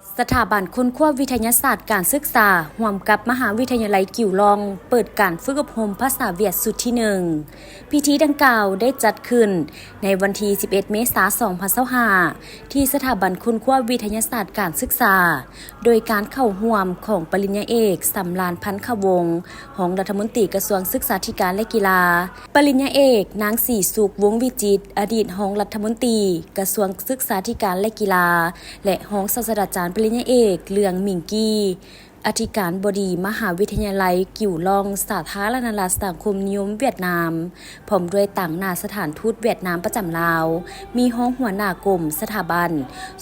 ສະຖາບັນຄົ້ນຄວ້າວິທະຍາສາດການສຶກສາ ຮ່ວມກັບມະຫາວິທະຍາໄລກິວລອງ ເປີດການຝຶກອົບຮົມພາສາຫວຽດຊຸດທີໜຶ່ງ. ພິທີດັ່ງກ່າວໄດ້ຈັດຂຶ້ນໃນວັນທີສິບເອັດ ເມສາ ສອງພັນຊາວຫ້າ ທີ່ສະຖາບັນຄົ້ນຄວ້າວິທະຍາສາດການສຶກສາ ໂດຍການເຂົ້າຮ່ວມຂອງປະລິນຍາເອກ ສຳລານ ພັນຄະວົງ ຮອງລັດຖະມົນຕີກະຊວງສຶກສາທິການ ແລະ ກິລາ, ປະລິນຍາເອກ ນາງ ສີສຸກ ວົງວິຈິດ ອະດີດຮອງລັດຖະມົນຕີກະຊວງສຶກສາທິການ ແລະ ກິລາ ແລະ ຮອງສາດສະດາຈານປະລິນຍາເອກ ເຫຼືອງ ມິງກີ ອະທິການບໍດີມະຫາວິທະຍາໄລກິວລອງ ສາທາລະນະລັດສັງຄົມນິຍົມຫວຽດນາມ, ພ້ອມດ້ວຍຕາງໜ້າສະຖານທູດຫວຽດນາມປະຈຳລາວ, ມີຮອງຫົວໜ້າກົມ, ສະຖາບັນ,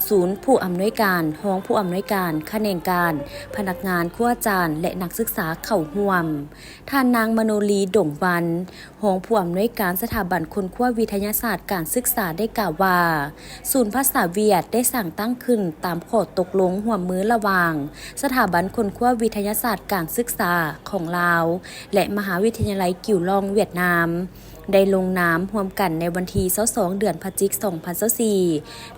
ສູນຜູ້ອຳນວຍການ, ຮອງຜູ້ອຳນວຍການ, ຂະແໜງການ, ພະນັກງານ, ຄູອາຈານ ແລະ ນັກສຶກສາເຂົ້າຮ່ວມ. ທ່ານນາງ ມະໂນລີ ດົງວັນ ຮອງຜູ້ອຳນວຍການສະຖາບັນຄົ້ນຄວ້າວິທະຍາສາດການສຶກສາ ໄດ້ກ່າວວ່າ, ສູນພາສາຫວຽດໄດ້ສ້າງຕັ້ງຂຶ້ນຕາມຂໍ້ຕົກລົງຮ່ວມມືລະຫວ່າງສະຖາບັນຄົ້ນຄວ້າວິທະຍາສາດການສຶກສາຂອງລາວ ແລະ ມະຫາວິທະຍາໄລກິວລອງຫວຽດນາມ ໄດ້ລົງນາມຮ່ວມກັນໃນວັນທີຊາວສອງ ເດືອນພະຈິກ ສອງພັນຊາວສີ່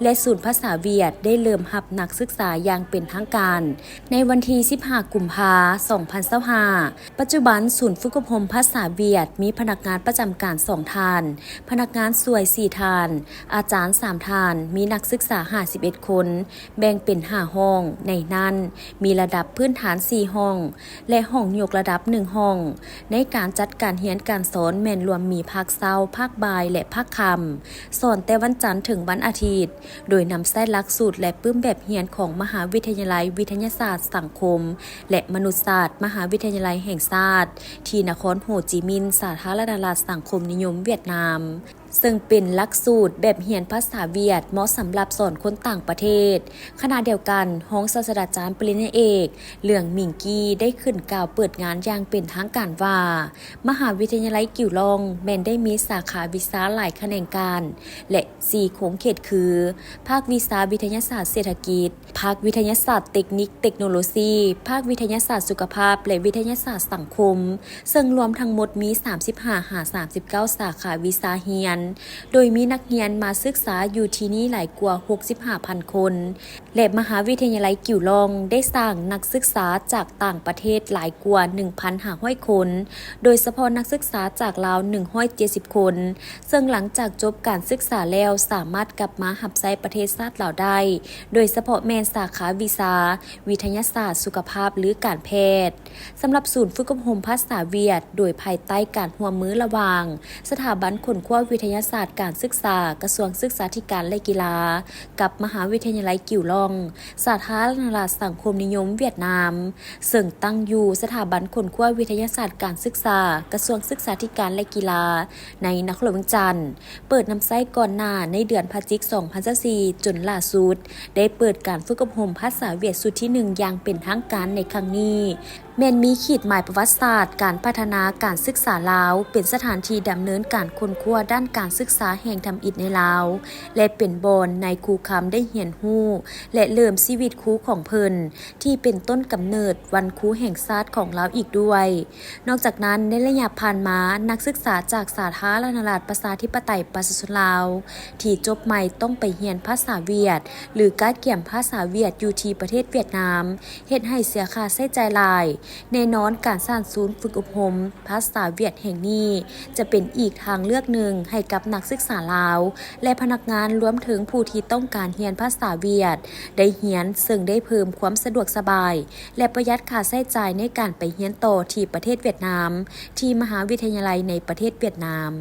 ແລະ ສູນພາສາຫວຽດໄດ້ເລີ່ມຮັບນັກສຶກສາຢ່າງເປັນທາງການໃນວັນທີສິບຫ້າ ກຸມພາ ສອງພັນຊາວຫ້າ. ປັດຈຸບັນ, ສູນຝຶກອົບຮົມພາສາຫວຽດມີພະນັກງານປະຈຳການສອງທ່ານ, ພະນັກງານຊ່ວຍສີ່ທ່ານ, ອາຈານສາມທ່ານ, ມີນັກສຶກສາຫ້າສິບເອັດຄົນ, ແບ່ງເປັນຫ້າຫ້ອງ, ໃນນັ້ນມີລະດັບພື້ນຖານສີ່ຫ້ອງ ແລະ ຫ້ອງຍົກລະດັບໜຶ່ງຫ້ອງ. ໃນການຈັດການຮຽນການສອນແມ່ນລວມມີພາກເຊົ້າ, ພາກບ່າຍ ແລະ ພາກຄ່ຳ, ສອນແຕ່ວັນຈັນເຖິງວັນອາທິດ, ໂດຍນຳໃຊ້ຫຼັກສູດ ແລະ ປຶ້ມແບບຮຽນຂອງມະຫາວິທະຍາໄລວິທະຍາສາດສັງຄົມ ແລະ ມະນຸດສາດ ມະຫາວິທະຍາໄລແຫ່ງຊາດ ທີ່ນະຄອນໂຮຈິມິນ ສາທາລະນະລັດສັງຄົມນິຍົມຫວຽດນາມ, ເຊິ່ງເປັນຫຼັກສູດແບບຮຽນພາສາຫວຽດ ເໝາະສຳລັບສອນຄົນຕ່າງປະເທດ. ຂະນະດຽວກັນ, ຮອງສາດສະດາຈານປະລິນຍາເອກ ເຫຼືອງ ມິງກີ ໄດ້ຂຶ້ນກ່າວເປີດງານຢ່າງເປັນທາງການວ່າ, ມະຫາວິທະຍາໄລກິວລອງແມ່ນໄດ້ມີສາຂາວິຊາຫຼາຍຂະແໜງການ ແລະ ສີ່ຂົງເຂດຄື ພາກວິຊາວິທະຍາສາດເສດຖະກິດ, ພາກວິທະຍາສາດເຕັກນິກເຕັກໂນໂລຊີ, ພາກວິທະຍາສາດສຸຂະພາບ ແລະ ວິທະຍາສາດສັງຄົມ, ເຊິ່ງລວມທັງໝົດມີສາມສິບຫ້າຫາສາມສິບເກົ້າສາຂາວິຊາຮຽນ, ໂດຍມີນັກຮຽນມາສຶກສາຢູ່ທີ່ນີ້ຫຼາຍກວ່າຫົກສິບຫ້າພັນຄົນ. ແລະ ມະຫາວິທະຍາໄລກິວລອງໄດ້ສ້າງນັກສຶກສາຈາກຕ່າງປະເທດຫຼາຍກວ່າໜຶ່ງພັນຫ້າຮ້ອຍຄົນ, ໂດຍສະເພາະນັກສຶກສາຈາກລາວໜຶ່ງຮ້ອຍເຈັດສິບຄົນ, ເຊິ່ງຫຼັງຈາກຈົບການສຶກສາແລ້ວ ສາມາດກັບມາຮັບໃຊ້ປະເທດຊາດລາວໄດ້, ໂດຍສະເພາະແມ່ນສາຂາວິຊາວິທະຍາສາດສຸຂະພາບ ຫຼື ການແພດ. ສຳລັບສູນຝຶກອົບຮົມພາສາຫວຽດ ໂດຍພາຍໃຕ້ການຮ່ວມມືລະຫວ່າງສະຖາບັນຄົ້ນຄວ້າວິທະຍາສາດການສຶກສາ ກະຊວງສຶກສາທິການ ແລະ ກິລາ ກັບມະຫາວິທະຍາໄລກິວລອງ ສາທາລະນະລັດສັງຄົມນິຍົມຫວຽດນາມ ເຊິ່ງຕັ້ງຢູ່ສະຖາບັນຄົ້ນຄວ້າວິທະຍາສາດການສຶກສາ ກະຊວງສຶກສາທິການ ແລະ ກິລາ ໃນນະຄອນຫຼວງວຽງຈັນ ເປີດນຳໃຊ້ກ່ອນໜ້າໃນເດືອນພະຈິກ ສອງພັນຊາວສີ່ ຈົນລ່າສຸດໄດ້ເປີດການຝຶກອົບຮົມພາສາຫວຽດຊຸດທີໜຶ່ງຢ່າງເປັນທາງການໃນຄັ້ງນີ້ ແມ່ນມີຂີດໝາຍປະຫວັດສາດການພັດທະນາການສຶກສາລາວ ເປັນສະຖານທີ່ດຳເນີນການຄົ້ນຄວ້າດ້ານການສຶກສາແຫ່ງທຳອິດໃນລາວ ແລະ ເປັນບ່ອນນາຍຄູຄຳໄດ້ຮຽນຮູ້ ແລະ ເລີ່ມຊີວິດຄູຂອງເພິ່ນ ທີ່ເປັນຕົ້ນກຳເນີດວັນຄູແຫ່ງຊາດຂອງລາວອີກດ້ວຍ. ນອກຈາກນັ້ນ, ໃນໄລຍະຜ່ານມາ, ນັກສຶກສາຈາກສາທາລະນະລັດປະຊາທິປະໄຕປະຊາຊົນລາວ ທີ່ຈົບໃໝ່ຕ້ອງໄປຮຽນພາສາຫວຽດ ຫຼື ກະກຽມພາສາຫວຽດຢູ່ທີ່ປະເທດຫວຽດນາມ, ເຮັດໃຫ້ເສຍຄ່າໃຊ້ຈ່າຍຫຼາຍ. ແນ່ນອນ, ການສ້າງສູນຝຶກອົບຮົມພາສາຫວຽດແຫ່ງນີ້ ຈະເປັນອີກທາງເລືອກໜຶ່ງໃຫ້ກັບນັກສຶກສາລາວ ແລະ ພະນັກງານ, ລວມເຖິງຜູ້ທີ່ຕ້ອງການຮຽນພາສາຫວຽດ ໄດ້ຮຽນ, ເຊິ່ງໄດ້ເພີ່ມຄວາມສະດວກສະບາຍ ແລະ ປະຢັດຄ່າໃຊ້ຈ່າຍໃນການໄປຮຽນຕໍ່ທີ່ປະເທດຫວຽດນາມ ທີ່ມະຫາວິທະຍາໄລໃນປະເທດຫວຽດນາມ.